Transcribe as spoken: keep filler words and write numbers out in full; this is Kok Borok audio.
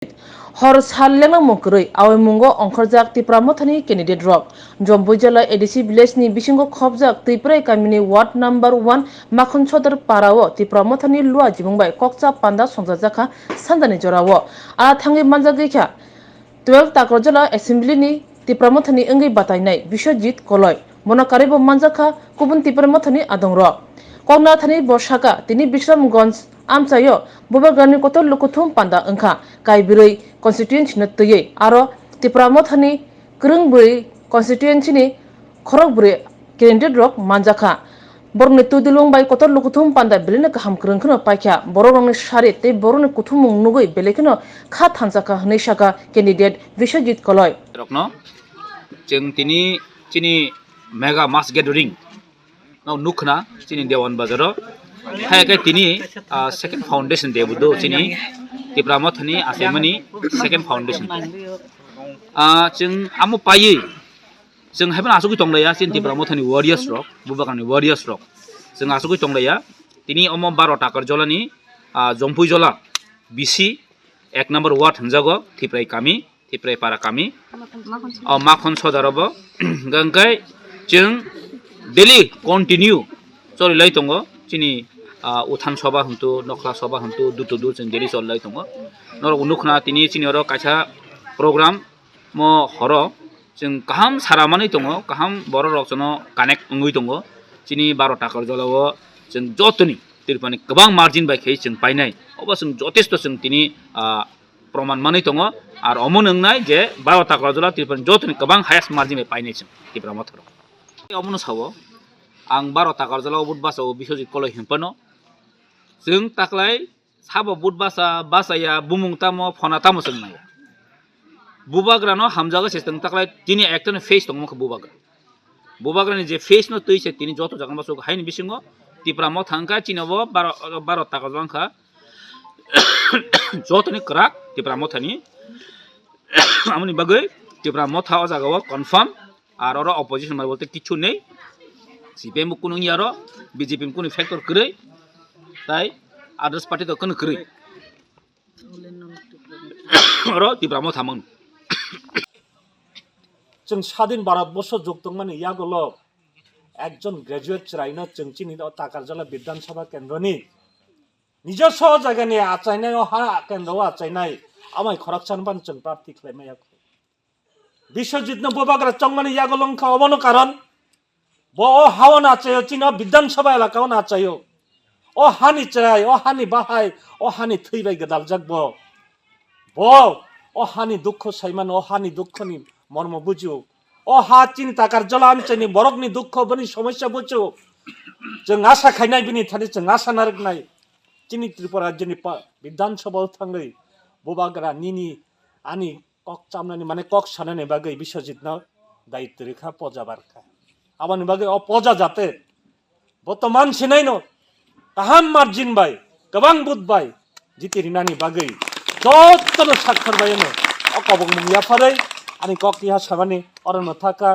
Hor sal lengnangmung kwrwi, awi mungo ongkhorjak Tipra Mothani candidate rok. Jompui jela A D C village ni bisingo khopjak Twiprai kamini ward number one Makhon Sodor para o Tipra Mothani lua jibung bai kokcha panda songjajakha sanjani jora o. A thangwi manjagwi kha twelve Takarjala Assembly ni Tipra Mothani wngwi batainai Biswajit Koloi. Bono karwibo manjakha kubun Tipra Mothani adongrok. Koknathani bo sakha, tini Bisramganj amchaio Bubagrani kotor lukuthum panda wngkha, Kaibrwi constituency no twiwi aro Tipra Mothani Kwrwng bwrwi constituency ni khorok bwrwi candidate rok manjakha. Borokni twidulung bai kotor lukuthum panda belai no kaham kwrwng kheno paikha. Borok rokni sari tei borokni kuthumung nugwi belai kheno kha thanjakha hwnwi sakha candidate Biswajit Koloi. Rokno chwng tini chini mega mass gathering no nukna chini Dewan Bazaro. Hai khe tini, ah, second foundation day budo chini Tipra Mothani achaimani second foundation. Ah, chwng amo paiwi chwng haiphano asugwi tonglaiya chini Tipra Mothani warriors rok, Bubagrani warriors rok. Chwng asugwi tonglaiya tini omo baro Takarjolani, ah, Jompui Jola B C ek number ward hwnjago Tiprai kami. Tiprai para kami. O Makhon Sodar obo. Hwnkhe chwng daily continue choli lai tongo. Chini, ah, Uthan Soba hwntu, Nokhla Soba hwntu, dutu du chwng daily choli lai tongo. Norok nukna tini chini oro kaisa program mo horo chwng kaham sara manwi tongo, kaham borok rok chwngno connect wngwi tongo. Chini baro Takarjala o chwng jotoni Tripurani kwbang margin bai khe chwng painai. Obo chwng jotesto chwng tini, ah, proman manwi tongo. Ar omo nwngnai je baro Takarjala Tripurani jotoni kwbang highest margin bai painai chwng Tipra Motharo. Omono sao ang baro Takarjala o vote basa o Biswajit Koloi hinphano chwng taklai sabo vote basa basa ya bumung tamo phona tamo chwng nai. Bubagrano hamjago se chwng taklai tini ekta face tongmo khe Bubagra. Bubagrani je face no twi se tini joto jaga basuk haini bisingo Tipra Motha wngkha chini obo baro, baro Takarjala wngkha. Jotoni kwrak Tipra Mothani. Amoni bagwi Tipra Motha o jaga o confirm. Ar oro opposition mai bolte kichu nei. C P M bo kunu wngya oro, B J P ni kunu factor kwrwi. Tai others party to kunu kwrwi. Oro Tipra Motha mang. Chwng sadin Bharat borsho jug tongmani yagulo ekjon graduate chwraino chwng chini o Takarjala Bidhan Sabha kendroni nijoswo jagani achainai o ha kendro o achainai amai khoroksa no ban chwng prarthi khlaimaya. Biswajitno Bubagra chongmani yagulo wngkha obono karon. Bo o hao nachaio, chini o Bidhan Sabha elakao nachaio. O hani chwrai, o hani bahai, o hani thwi bai gwdaljak bo. Bo o hani dukho saimano, o hani dukhoni mormo bujio. O ha chini Takarjala amchaini borokni dukho, bini somosya bujio. Chwng asa khainai bini thani chwng asa narwknai. Chini Tripura rajyoni pa-, Bidhan Sabha o thangwi Bubagra nini ani kok chamnani, mane kok sanani bagwi Biswajitno daitwi rwkha, poja barkha. Aboni bagwi o poja jate botoman sinaino kaham margin bai, kwbang vote bai jiti rinani bagwi jotono sakthar bai no o kobokmung yapharwi ani kok tiha samani orono thaka.